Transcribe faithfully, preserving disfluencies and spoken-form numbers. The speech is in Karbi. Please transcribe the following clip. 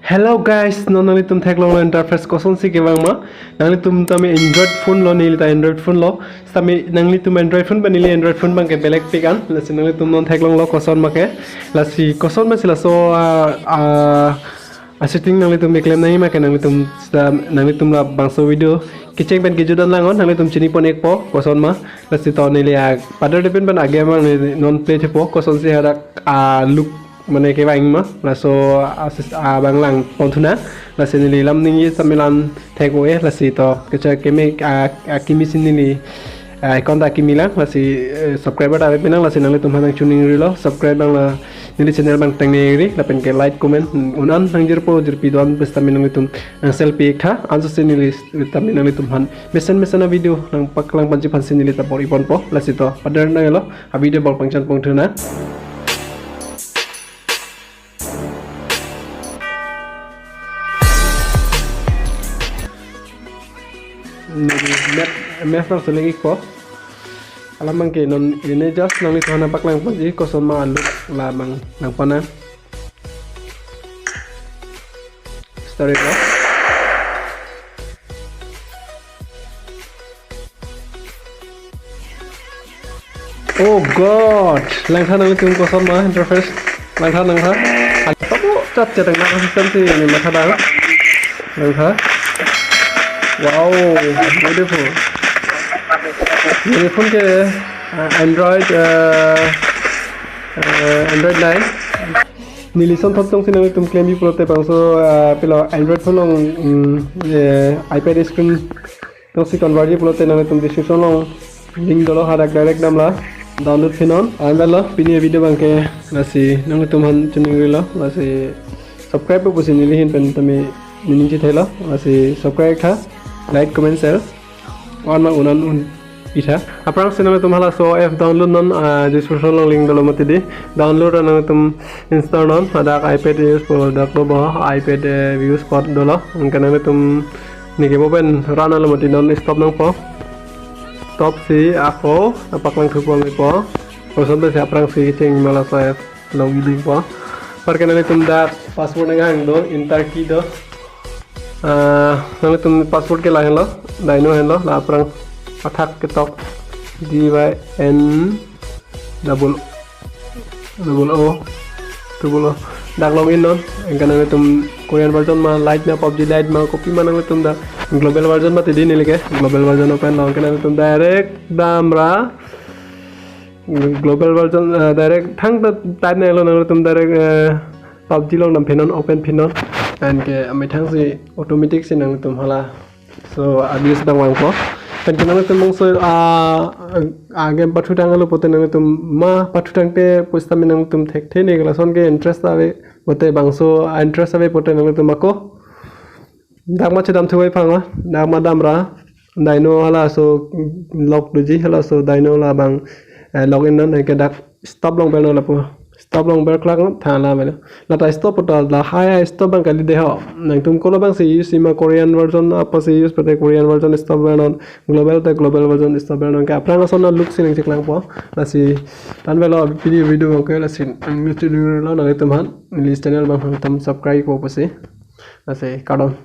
Hello guys, non nanglitum theklonglo interface kosonsi kevang ma. Nanglitum tame Android phone lo, neli ta Android phone lo. Tame nanglitum Android phone ba neli Android phone abangke belek pik an. Lasi nanglitum non theklonglo koson ma ke. Lasi koson ma si laso a, a, a setting nanglitum keklem nangji ma ke, nanglitum sita, nanglitum labangso video kecheng pen kejut an lang non, nanglitum chini pon-ikpo koson ma. Lasi to neli a pader depen pen a game neli non play thepo, kosonsi hadak a look mane kevang ma, laso a sis-, abang lang pon thu nang. Lasi neli lam ningje tame lang thek-o-e, lasi to kecha keme a, akimi si neli, a, account ta akimi lang, lasi, eh, subscriber ta ave pinang, lasi nanglitum aphan nangchiningrilo, subscribe abang la neli channel abang tengneri, lapen ke like, comment un-an nangjirpo, jirpi do-an pusitame nanglitum nang selfie ik tha, ansose neli tame nanglitum aphan mesen mesen a video nangpaklang ponji aphansi neli ta bor-i ponpo, lasi to pader nanglo, a video bor pangcheng pon thu nang. Neli map, map nang select-ikpo. Alam abangke non ini just nanglitum aphan nangpaklang ponji koson ma a look labang nangpona. Story ko. Oh God, langtha nanglitum koson ma interface. Langtha, langtha. Ada apa bu? Cat cat langtha system si neli matha dang. Langtha. Wow, beautiful. Neli phone ke, uh, Android, uh, uh, Android nine. Neli sonthot tongsi nanglitum klemji pulote bangso, uh, pilo Android phone along, um, eh, iPad screen tongsi convertji pulote nanglitum description along link dolo, hadak direct damra download pinon. Anvetlo pini video abangke, lasi nanglitum aphan chiningrilo, lasi subscribe pusi neli ahin pen tame ningje thelo, lasi subscribe tha, like, comment, share. Wan ma un-an un-i tha. Aphrangsi nanglitum halaso app download non, ah, description along link dolo mati di. Download ra nanglitum install non. Hadak iPad use po dak do bo, iPad, eh, use pot dolo. Anke nanglitum neke bo pen run lo mati, non stop nangpo. Stop si ako nangpaklang thupo nangpo. Koson pensi aphrangsi cheng ma laso app login nangpo. Anparke nanglitum dak password nanghang do, enter key do. Ah, nanglitum password ke lahenlo, Dino henlo, la aphrang athak ketok D Y N double, double O, double O. Dak login non, anke nanglitum Korean version ma, Lite ma, PUBG Lite ma, kopi ma nanglitum dak global version mati di neli ke, global version open lo, anke nanglitum direct damra global version, eh, direct thangta type nanglo, nanglitum direct, eh, PUBG along dam pinon, open pinon. Anke amethang si automatic si nanglitum hala. So, abis dang vangpo. Anke nanglitum bangso, ah, ah, game pathu tanglo pote nanglitum ma pathu tangte pusitame nanglitum thekthe ne, lason ke interest ave pote, bangso, ah, interest ave pote nanglitum ako dak ma chedam thu vai phang, dak ma damra Dino halaso log doji, halaso Dino labang, eh, login non, anke dak stop along ber non lapu. Stop along ber klak non, tha la melo. Lata stop pu ta la high high stop abang kali de ho. Nangtum kolo abangsi use ma, Korean version apotsi use pote Korean version stop ber non, global te global version stop ber non. Anke aphrang ason a look si nangcheklangpo. Lasi anvetlo pini video abangke, lasi nangluchi dinglo nanglitum aphan. Neli channel abang nangtum subscribe po pusi. Lasi kardom.